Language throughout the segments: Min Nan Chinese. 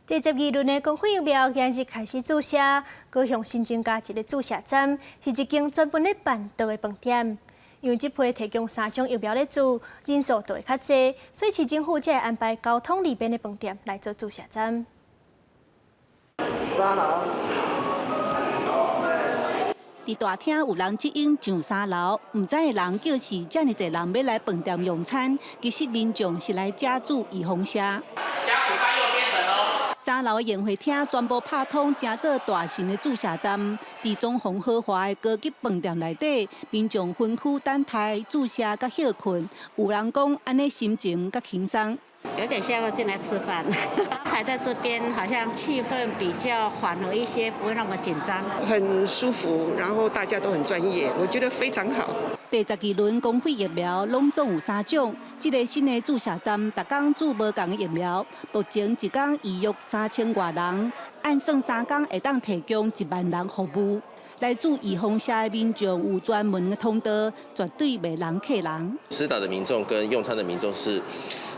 第十二輪的公費疫苗今日開始注射，高雄新增加一个注射站，是一間專門咧辦桌的飯店。因為這批提供三種疫苗咧注，人數就會較濟，所以市政府才會安排交通利便的飯店來做注射站。三樓。佇大廳有人接應上三樓，毋知的人叫是遮爾濟人欲來飯店用餐，其實民眾是來遮注預防射。家屬在右邊等哦。三樓的宴會廳全部拍通，成做大型的注射站。佇裝潢豪華的高級飯店內底，民眾分區等待注射佮歇睏。有人講按呢心情較輕鬆。有點像要進來吃飯，排在這邊好像氣氛比較緩和一些，不會那麼緊張。很舒服，然後大家都很專業，我覺得非常好。第十二輪公費疫苗攏總有三種，這个新的注射站，逐工注無仝的疫苗，目前一工預約3000外人，按算3工會當提供1萬人服務。來注預防射的民眾有專門的通道，絕對袂人客人。施打的民眾跟用餐的民眾是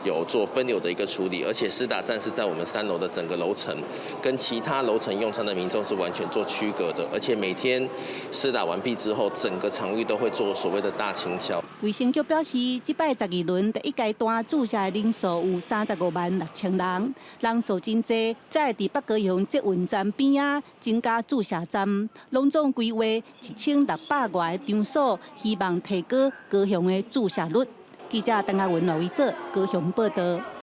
有做分流的一個處理，而且施打站是在我們3樓的整個樓層，跟其他樓層用餐的民眾是完全做區隔的，而且每天施打完畢之後，整個場域都會做所謂的大清消。衛生局表示，這擺十二輪第一階段注射的人數有35萬6千人，人數真濟，才會佇北高雄捷運站邊仔增加注射站，攏總規劃1600外个場所，希望提高高雄的注射率。記者鄧亞文、羅維哲高雄報道。